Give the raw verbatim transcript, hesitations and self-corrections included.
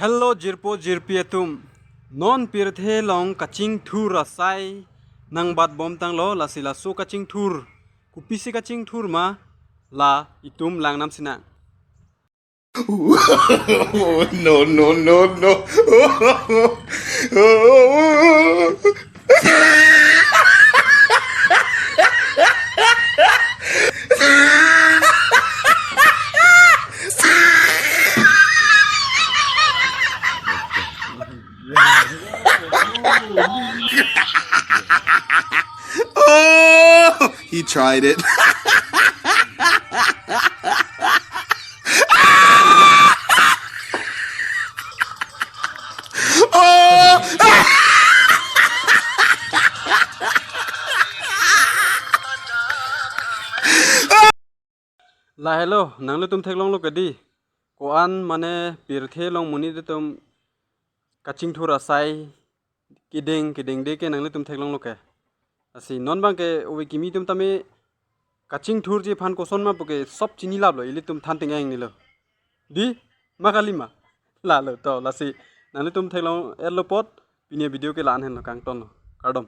Hello jirpo jirpi atum. Non pirthe along kachingthur asai nangbat bomtanglo, lasi laso kachingthur kopisi kachingthur ma la itum langnam sinang. No, no, no, no. Oh, he tried it. Oh! Lahelo, nanglitum theklonglo ke di. Ko-an mane pirthe along monit atum kachingthur asai kedeng kedengde ke nanglitum theklonglo ke. Lasi non abangke ove kimi atum tame kachingthurji aphan koson ma puke sob chinilaplo, ilitum than ting-engnilo. Di, ma kali ma? Lalo to, lasi nanglitum theklong-etlo apot, pini avideo ke la-an henlo, kangtonlo. Kardom.